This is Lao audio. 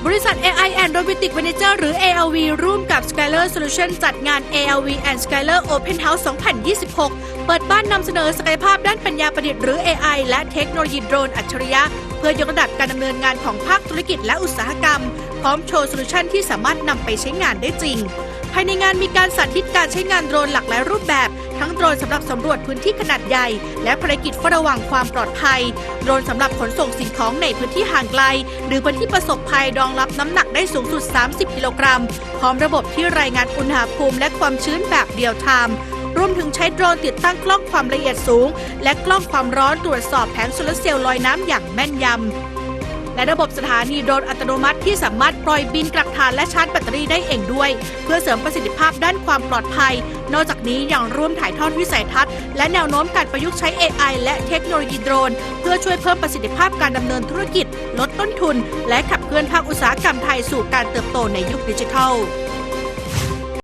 ບໍລິສັດ ເອໄອ ແອນ ໂຣບອດຕິກ ເວເນເຈີ ຫຼື ເອແອລວີ ຮ່ວມກັບ Skyler Solution ຈັດງານ ເອແອລວີ ແອນ Skyler Open House ສອງພັນຊາວຫົກ ເປີດບ້ານນຳສະເໜີສັກກະຍະພາບດ້ານປັນຍາປະດິດ ຫຼື ເອໄອ ແລະ ເທັກໂນໂລຢີໂດຣນອັດສະລິຍະ ເພື່ອຍົກລະດັບການດຳເນີນງານຂອງພາກທຸລະກິດ ແລະ ອຸດສາຫະກຳ, ພ້ອມໂຊໂຊລູຊັນທີ່ສາມາດນຳໄປໃຊ້ງານໄດ້ຈິງ. ພາຍໃນງານມີການສາທິດການໃຊ້ງານໂດຣນຫຼາກຫຼາຍຮູບແບບ, ທັງໂດຣນສຳລັບສຳຫຼວດພື້ນທີ່ຂະໜາດໃຫຍ່ ແລະ ພາລະກິດເຝົ້າລະວັງຄວາມປອດໄພ, ໂດຣນສຳລັບຂົນສົ່ງສິ່ງຂອງໃນພື້ນທີ່ຫ່າງໄກ ຫຼື ພື້ນທີ່ປະສົບໄພຮອງຮັບນ້ຳໜັກໄດ້ສູງສຸດສາມສິບກິໂລກຣາມ, ພ້ອມລະບົບທີ່ລາຍງານອຸນຫະພູມ ແລະ ຄວາມຊື້ນແບບ real time, ລວມເຖິງໃຊ້ໂດຣນຕິດຕັ້ງກ້ອງຄວາມລະອຽດສູງ ແລະ ກ້ອງຄວາມຮ້ອນ ຕວດສອບແຜງໂຊລາເຊວລອຍນ້ຳຢ່າງແມ່ນຍຳ ແລະ ລະບົບສະຖານີໂດຣນອັດຕະໂນມັດທີ່ສາມາດປ່ອຍບິນກັກຖານ ແລະ ຊາດແບັດເຕີຣີໄດ້ເອງດ້ວຍ ເພື່ອເສີມປະສິດທິພາບດ້ານຄວາມປອດໄພ. ນອກຈາກນີ້ຍັງຮ່ວມຖ່າຍທອດວິໄສທັດ ແລະ ແນວໂນ້ມການປະຍຸກໃຊ້ ເອໄອ ແລະ ເທັກໂນໂລຢີໂດຣນ ເພື່ອຊ່ວຍເພີ່ມປະສິດທິພາບການດຳເນີນທຸລະກິດ, ລົດຕົ້ນທຶນ ແລະ ຂັບເຄື່ອນພາກອຸດສາຫະກຳໄທສູ່ການເຕີບໂຕໃນຍຸກດິຈິທັລ.